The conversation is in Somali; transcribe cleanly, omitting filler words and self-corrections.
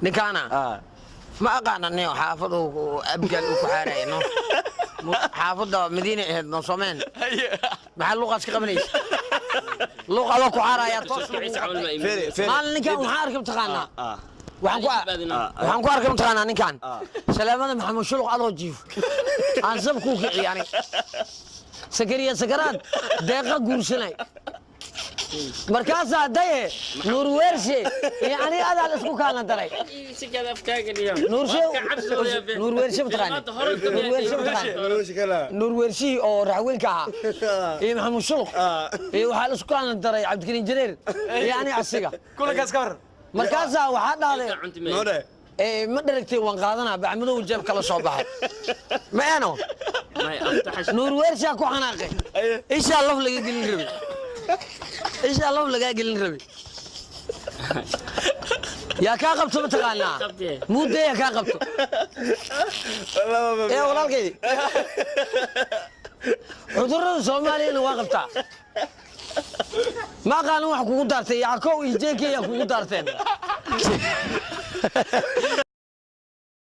Ninkaana ma aqaana nin xaafadu abgaal uu ku xaaraya no xaafadda Madiina ahayd no soomeen maxaa luuqaas ka qabanaysa luuq adoo ku xaaraya toos maalin ninkaan waxaan arkay mataqaanaa waxaan ku arkay mataqaanaa ninkaan salaamada Maxamed Shuluq adoo jiif aan sab kuu kiciy ani Sakariya sakaraad deeqa guursanay markaasaa daye Nuur Weershe iyo aniga adaa la isku kaalna daray Nuur Weershe mataqaani Nuur Weershe mataqaani Nuur Weershihii oo raxweynka ahaa iyo Maxamed Shuluq iyo waxaa la isku kaalna daray Cabdikariin Jareer iyo aniga asiga kulankaas ka waran. Markaasaa waxaa dhahday ma dharagtay waan qaadanaa bacmadow jeeb kala soo baxay ma eno Nuur Weershaa ku xanaaqay ishaa laf laga gelin rabay ishaa laf lagaa gelin rabay yaa kaa qabto mataqaanaa muudde yaa kaa qabto ee walaalkay cudurrada Soomaaliyana waa qabtaa ma aqaanin wax kugu daartay Yackow iyo Jeeke yaa kugu daarteen.